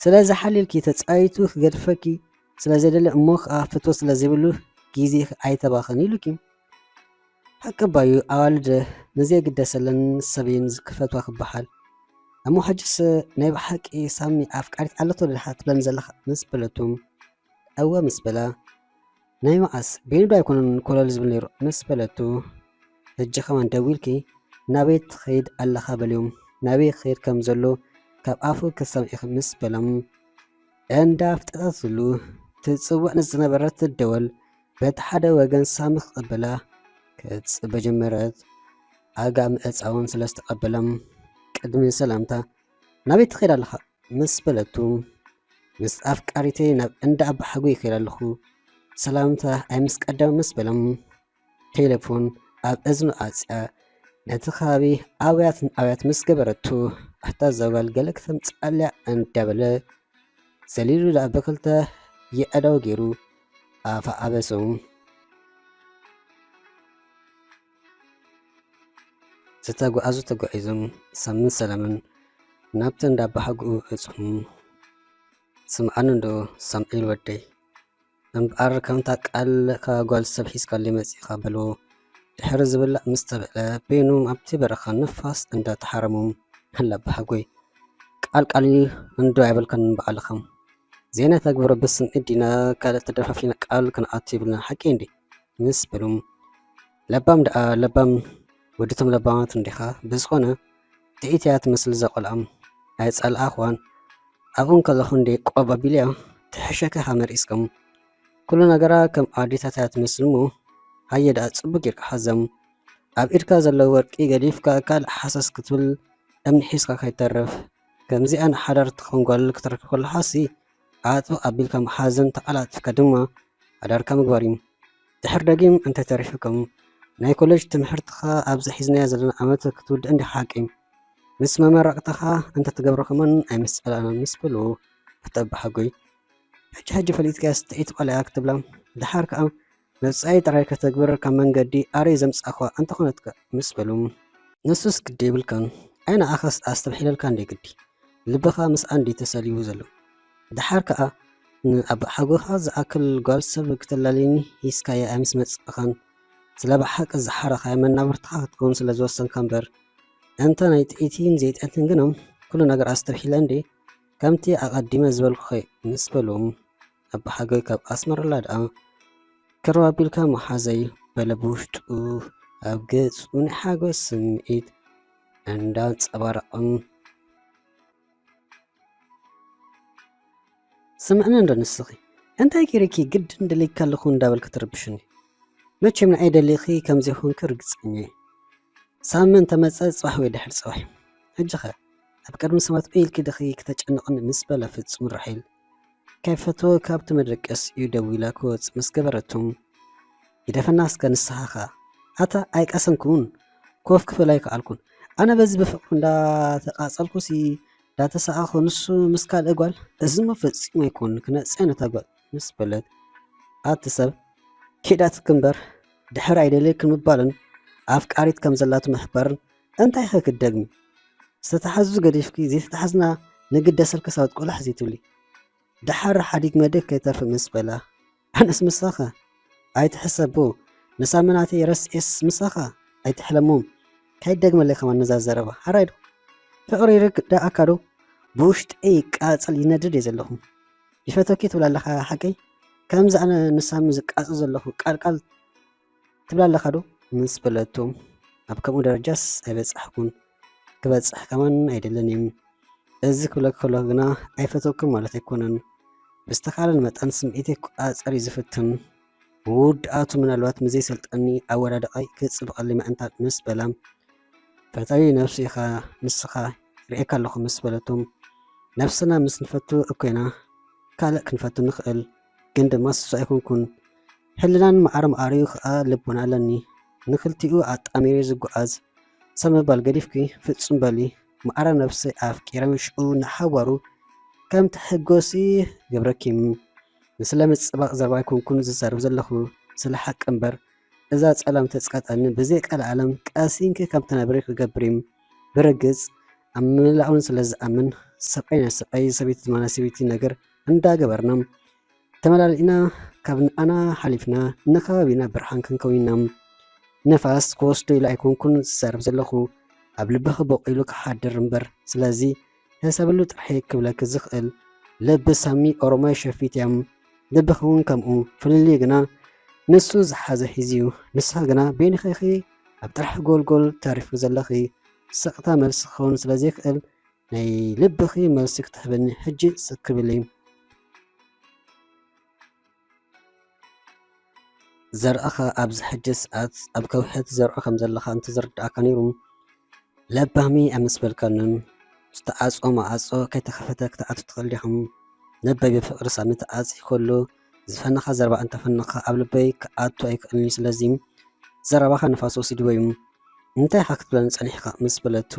ስለዚ ሓሊልኪ ተጻይቱ ክገድፈኪ ስለ ዘደለ እሞ ከኣ ፍትወት ስለ ዘይብሉ ግዜኺ ኣይተባኽን ኢሉኪ። ሓቂ ባዩ ኣዋልድ ንዘይግደሰለን ሰብ እየን ክፈትዋ ክበሃል። እሞ ሕጅስ ናይ ብሓቂ ሳሚ ኣፍቃሪት ኣለቶ ዶ ትብለኒ ዘለኻ ምስ በለቱ፣ እወ ምስ በላ፣ ናይ መዓስ ቤኑ ዶ ኣይኮነን ኮለል ዝብል ነይሩ ምስ በለቱ፣ ሕጂ ከማን ደዊልኪ ናበይ ትኸይድ ኣለኻ በልዮም፣ ናበይ ክኸይድ ከም ዘሎ ካብ ኣፉ ክትሰምዒ ምስ በሎም፣ እንዳ ኣፍጠጠትሉ ትጽውዕ ንዝነበረት ትደወል በቲ ሓደ ወገን ሳሚ ክቕበላ ክትጽበ ጀመረት። ኣጋ ምእጻውን ስለ ዝተቐበሎም ቅድሚ ሰላምታ ናበይ ትኸይድ ኣለኻ ምስ በለቱ፣ ምስ ኣፍቃሪተይ ናብ እንዳ ኣባሓጎይ ይኸይድ ኣለኹ፣ ሰላምታ ኣይምስቀደም ምስ በሎም፣ ቴሌፎን ኣብ እዝኑ ኣጽያ ነቲ ከባቢ ኣውያት ንኣውያት ምስ ገበረቱ፣ ኣታ እዛ ጓል ገለ ክተምጽኣልያ እንዳበለ ዘሊሉ ደኣ ብክልተ የእዳው ገይሩ ኣፋ ኣበሶም። ዝተጓዓዙ ተጓዒዞም ሳምን ሰላምን ናብቲ እንዳ ኣባሓጉኡ በጽሑ። ስምዓኒ እንዶ ሳምኤል ወደይ፣ እምበኣር ከምታ ቃልካ ጓል ሰብ ሒዝካለይ መጺእካ በልዎ። ድሕሪ ዝብላዕ ምስ ተብዕለ በይኖም ኣብቲ በረኻ ንፋስ እንዳተሓረሞም፣ ኣላ ኣባሓጎይ ቃል ቃል እዩ እንዶ ኣይበልካን ባዕልኻ። ዘይነተግብሮ ብስምዒት ዲና ካልእ ተደፋፊና ቃል ክንኣቱ የብልናን ሓቀይ እንዴ? ምስ በሉ፣ ለባም ደኣ ለባም ወድቶም ለባማት እንዲኻ። ብዝኾነ ጥኢት እያ ትመስል እዛ ቆልዓ። ኣይጸልኣኽዋን ኣብኡ እንከለኹ እንዴ ቆብ ኣቢለያ ትሕሸካ ሃመር ኢስኩም። ኩሉ ነገራ ከም ኣዴታት እያ ትመስል እሞ ሃየ ደኣ ጽቡቅ ጌርካ ሓዘም። ኣብ ኢድካ ዘሎ ወርቂ ገዲፍካ ካልእ ሓሰስ ክትብል እምኒ ሒዝካ ከይተርፍ። ከምዚኣ ንሓዳር ትኸውን ጓል ክትረክብ ከለኻሲ ኣጥብቕ ኣቢልካ ምሓዝን ተዓላጥፍካ ድማ ሓዳርካ ምግባር እዩ። ድሕር ደጊም እንተተሪፍኩም ናይ ኮሌጅ ትምህርትኻ ኣብዛ ሒዝናያ ዘለና ዓመት ክትውድእ እንዲኻ ሓቂ። ምስ መመረቕታኻ እንተትገብሮ ከማን ኣይምስጸላእናን ምስ በልዎ ኣታ ኣባሓጎይ ሕጂ ሕጂ ፈሊጥካያስ ጥዒት ቆልዓ ክትብላ ድሓር ከኣ መብጻኢ ጥራይ ከተግብር ካብ መንገዲ ኣረይ ዘምጻእኳ እንተኾነትካ ምስ በሉ ንሱስ ግዲ የብልካን ኣይ ንዓኻስ ኣስተብሒለልካ እንደ ግዲ ልብኻ ምስኣ እንዲ ተሰሊቡ ዘሎ ድሓር ከኣ ንኣባሓጎኻ ዝኣክል ጓል ሰብ ክተላልየኒ ሂዝካያ ኣይ ምስ መጻእኻን ስለ ብሓቂ ዝሓረኻያ መናብርትኻ ክትከውን ስለ ዝወሰንካ እምበር እንተ ናይ ጥዒትን ዘይጥዕትን ግና ኩሉ ነገር ኣስተብሒለ እንዴ ከምቲ ኣቐዲመ ዝበልኩኺ ምስ በሉ ኣባሓጎይ ካብ ኣስመረላ ደኣ ክረብ ኣቢልካ መሓዘይ በለ ብውሽጡ ኣብ ገጹ ናይ ሓጎስ ስምዒት እንዳንጸባረቐ ስምዕኒ እንዶ ንስኺ እንታይ ገይረኪ ግድን ደሊካ ኣለኹ እንዳበልኪ ትርብሽኒ መቸም ንዓይ ደሊኺ ከም ዘይኮንኪ ርግጸኛ እየ ሳሚ እንተመጸ ጽባሕ ወይ ድሕሪ ጽባሕ እዩ ሕጂ ኸ ኣብ ቅድሚ ሰባት ዒልኪ ድኺ ክተጨንቕኒ ምስ በላ ፍጹም ራሄል ከይፈተወ ካብቲ መደቀሲኡ ደው ኢላ ክወጽእ ምስ ገበረቱ ግደፈና እስከ ንስኻ ኸኣ ኣታ ኣይቀሰንኩን ኮፍ ክብል ኣይከኣልኩን ኣነ በዚ ብፍቕሩ እንዳተቓጸልኩሲ እንዳተሳቐኹ ንሱ ምስ ካልእ ጓል እዚሞ ፈጺሙ ኣይኮን ክነጽ ነታ ጓል ምስ በለት ኣቲ ሰብ ኪዳትኪ እምበር ድሕር ኣይደልየክን ምባልን ኣፍቃሪት ከም ዘላቱ ምሕባርን እንታይ ኸ ክትደግሚ ዝተታሕዙ ገዲፍኪ ዘይተታሕዝና ንግደሰልኪ ሳውት ቆላሕ ዘይትብሊ ደሓር ሓዲግ መደብ ከይተርፍ ምስ በላ ኣነስ ምሳኻ ኣይትሕሰቡ ንሳምናተይ ረስኤስ ምሳኻ ኣይትሕለሞም ከይደግመለይ ከማን ነዛ ዘረባ ሓራይ ዶ ፍቕሪ ይርግ ደኣካ ዶ ብውሽጠይ ይቃጸል ይነድድ እየ ዘለኹ ይፈተኪ ትብል ኣለኻ ሓቀይ ከምዚ ኣነ ንሳሚ ዝቃጸል ዘለኹ ቃል ቃል ትብል ኣለኻ ዶ ምስ በለቶ ኣብ ከምኡ ደረጃስ ኣይበጻሕኩን ክበጽሕ ከማን ኣይደልን እዩ እዚ ክብለኪ ከለኹ ግና ኣይፈተውክን ማለት ኣይኮነን ብዝተኻለን መጠን ስምዒተይ ክቆጻጸር እዩ ዝፍትን ምውድኣቱ ምናልባት ምዘይሰልጠኒ ኣወዳድቓይ ክጽብቐሊ ምእንታን ምስ በላ ፈታዊ ነብሱ ኢኻ ንስኻ ርእየካ ኣለኹ ምስ በለቶም ነብስና ምስ ንፈቱ እኮ ኢና ካልእ ክንፈቱ ንኽእል ግን ድማ ስሱ ኣይኮንኩን ሕልናን መዓር መዓርዩ ኸኣ ልቦና ኣለኒ ንኽልቲኡ ኣጣሚሩ ዝጓዓዝ ሰብ ምባል ገዲፍኪ ፍጹም በሊ መዓረ ነብሰይ ኣፍቂረ ሽዑ ንሓዋሩ ከም ትሕጎሲ ገብረኪ ንስለ ምጽባቕ ዘረባ ኣይኮንኩን ዝዛረብ ዘለኹ ስለ ሓቂ እምበር እዛ ጸላም ተጽቀጠኒ ብዘይ ቀልዓለም ቀሲንኪ ከም ትነብሪ ክገብር እዩ ብርግጽ ኣብ ምላእውን ስለ ዝኣምን ሰብኣይ ናይ ሰብኣይ፣ ሰበይቲ ድማ ናይ ሰበይቲ ነገር እንዳገበርና ተመላሊእና፣ ካብ ንኣና ሓሊፍና ንከባቢና ብርሃን ክንከውን ኢና። ንፋስ ክወስዶ ኢለ ኣይኮንኩን ዝዛረብ ዘለኹ፣ ኣብ ልብኺ በቂሉ ክሓድር እምበር። ስለዚ ሕሰብሉ ጥራሕ ክብለኪ ዝኽእል፣ ልቢ ሳሚ ኦሮማይ ሸፊት እያ። ልብኺ እውን ከምኡ። ፍልልዩ ግና ንሱ ዝሓዘ ሒዙ እዩ። ንስኺ ግና በይንኺ ኢኺ ኣብ ጥራሕ ጎልጎል ተሪፍኪ ዘለኺ። ስቕታ መልሲ ክኸውን ስለ ዘይክእል፣ ናይ ልብኺ መልሲ ክትህብኒ ሕጂ ስክ ብሊ። ዘርእኻ ኣብዚ ሕጂ ሰዓት ኣብ ከውሒ ትዘርዖ ከም ዘለኻ እንተዝርድኣካ ነይሩ፣ ለባሚ ኣይምስበልካንን። ዝተዓጽወ መዓጾ ከይተኸፈተ ክትኣቱ ትኽእል ዲኻ? ልበይ ብፍቕሪ ሳሚ ተዓጽዩ ከሎ፣ ዝፈነኻ ዘረባ እንተፈነኻ ኣብ ልበይ ክኣቱ ኣይክእልን እዩ። ስለዚ ዘረባኻ ንፋስ ወሲድዎ እዩ። እንታይ ኢኻ ክትብለኒ ጸኒሕካ? ምስ በለቱ፣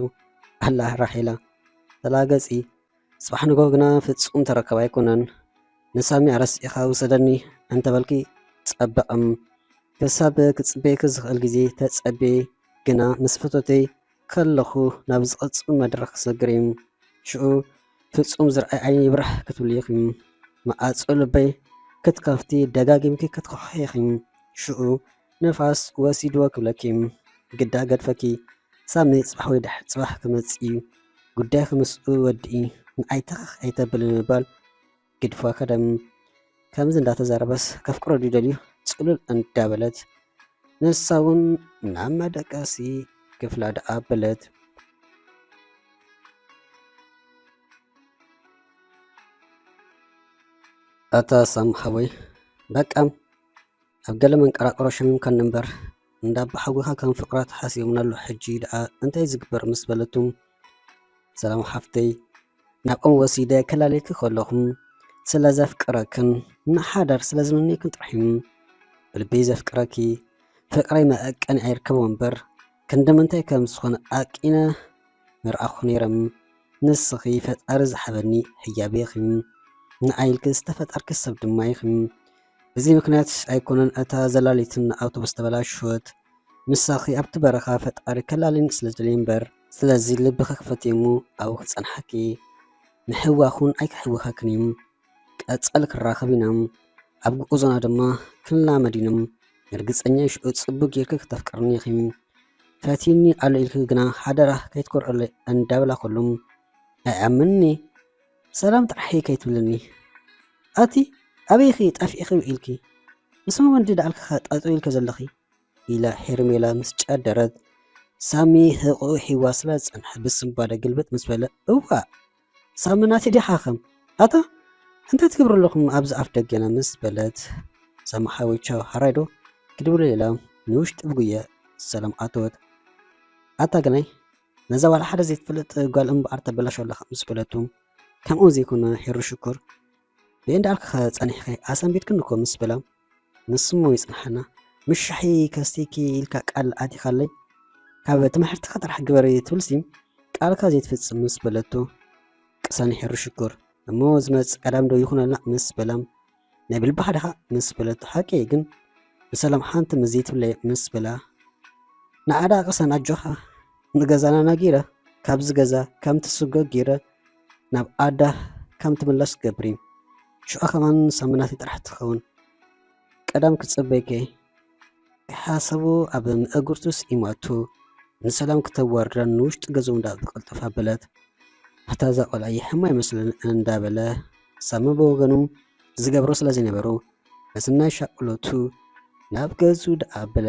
ኣላ ራሄላ፣ ተላገጺ። ጽባሕ ንግሆ ግና ፍጹም ተረከብ ኣይኮነን። ንሳሚ ኣረሲእኻ ውሰደኒ እንተበልኪ ጸበቐም። ክሳብ ክጽበየኪ ዝኽእል ግዜ ተጸብየ፣ ግና ምስ ፈተተይ ከለኹ ናብ ዝቕጽል መድረኽ ክሰግር እዩ። ሽኡ ፍጹም ዝረኣይ ዓይኒ ይብራህ ክትብሊ ኢኺ። መዓጾ ልበይ ክትከፍቲ ደጋጊምኪ ክትከውሒ ኢኺ። ሽኡ ንፋስ ወሲድዎ ክብለኪ ግዳ ገድፈኪ። ሳሚ ጽባሕ ወይ ድሕሪ ጽባሕ ክመጽእ እዩ። ጉዳይኪ ምስኡ ወድኢ፣ ንኣይ ተኸኽ ኣይተብሊ ብምባል ግድፋ ከደም። ከምዚ እንዳተዛረበስ ከፍቅሮ ድዩ ደልዩ ጽሉል እንዳበለት፣ ንሳ እውን ናብ መደቀሲ ክፍላ ደኣ ኣበለት። ኣታ ሳም ሓወይ፣ በቃ ኣብ ገለ መንቀራቅሮ ሸሚምካኒ እምበር፣ እንዳ ኣባሓጎኻ ከም ፍቅራ ተሓሲቦምና ኣሎ፣ ሕጂ ደኣ እንታይ ዝግበር? ምስ በለቱ፣ ሰላም ሓፍተይ፣ ናብኦም ወሲደ ከላልየኪ ከለኹ ስለ ዘፍቅረክን ንሓዳር ስለ ዝምነየክን ጥራሕ እዩ። ብልበይ ዘፍቅረኪ፣ ፍቅረይ መዐቀኒ ኣይርከቦ እምበር፣ ክንዲ ምንታይ ከም ዝኾነ ኣቂነ ምርኣኹ ነይረ። ንስኺ ፈጣሪ ዝሃበኒ ህያብ ኢኺ። ንዓይ ኢልኪ ዝተፈጠርኪ ሰብ ድማ ኢኺ። በዚ ምኽንያት ኣይኮነን እታ ዘላሊትን ኣውቶቡስ ተበላሸወት። ምሳኺ ኣብቲ በረኻ ፈጣሪ ከላልየኒ ስለ ዝደለየ እምበር። ስለዚ ልብኺ ክፈትዮ እሞ ኣብኡ ክጸንሓኪ። ምሕዋኽ እውን ኣይክሕውኸክን እዩ። ቀጻሊ ክንራኸብ ኢና። ኣብ ጉዕዞና ድማ ክንላመድ ኢና። ርግጸኛ እየ ሽዑ ጽቡቕ ጌርኪ ክተፍቅርኒ ኢኺ። ፈትዩኒ ኣሎ ኢልኪ ግና ሓደራ ከይትኮርዕለይ እንዳበላ ከሎ ኣይኣምንኒ። ሰላም ጥራሕ ከይትብልኒ። ኣቲ ኣበይ ኢኺ ጠፊእኺ ውዒልኪ? ምስ መን ወዲ ደኣልኪ ኸ ጠጠው ኢልኪ ዘለኺ? ኢላ ሄርሜላ ምስ ጨደረት፣ ሳሚ ህቕኡ ሒዋ ስለ ዝጸንሐ ብስንባደ ግልብጥ ምስ በለ፣ እዋእ! ሳሚ ናተይ ዲኻ ከም? ኣታ እንታይ ትገብሩ ኣለኹም ኣብዚ ኣፍ ደገና? ምስ በለት፣ ሳሚ ሓወይ ቻው፣ ሓራይ ዶ? ክድውል ኢላ ንውሽጢ ብጉየ ሰላም ኣተወት። ኣታ ግናይ ነዛ ዋላ ሓደ ዘይትፈልጥ ጓል እምበኣር ተበላሽዋ ኣለኻ ምስ በለቱ፣ ከምኡ ዘይኮነ ሄሩ ሽኮር፣ ብእንዳ ኣልክኸ ጸኒሕኺ ኣሰንቢድክኒ እኮ ምስ በላ፣ ንስሞ ይጽንሓና፣ ምሻሒ ከስቲኪ ኢልካ ቃል ኣቲኻለይ፣ ካብ ትምሕርትኻ ጥራሕ ግበሪ ትብልሲ ቃልካ ዘይትፍጽም ምስ በለቶ፣ ቅሳኒ ሄሩ ሽኮር፣ እሞ ዝመጽእ ቀዳም ዶ ይኹነልና ምስ በላ፣ ናይ ብልብኻ ዲኻ ምስ በለቶ፣ ሓቂ ግን ብሰላም ሓንቲ ምስ ዘይትብለይ ምስ በላ፣ ንዓዳ ቅሳን ኣጆኻ፣ ንገዛና ናጊረ፣ ካብዚ ገዛ ከም ትስጎ ጊረ፣ ናብ ኣዳ ከም ትምለስ ገብሪ። ሽዑ ከማን ሳምናቲ ጥራሕ ትኸውን። ቀዳም ክጽበይከ ክሓሰቡ ኣብ መእግርቱ ስኢማቱ፣ ንሰላም ክተዋርዳ ንውሽጢ ገዝኡ እንዳ ብቐልጠፍ ኣበለት። ኣታ እዛ ቆልዓ ይሕማ ይመስለን እንዳበለ፣ ሳሚ ብወገኑ ዝገብሮ ስለ ዘይነበሩ፣ በስናይ ሻቅሎቱ ናብ ገዝኡ ደኣ ኣበለ።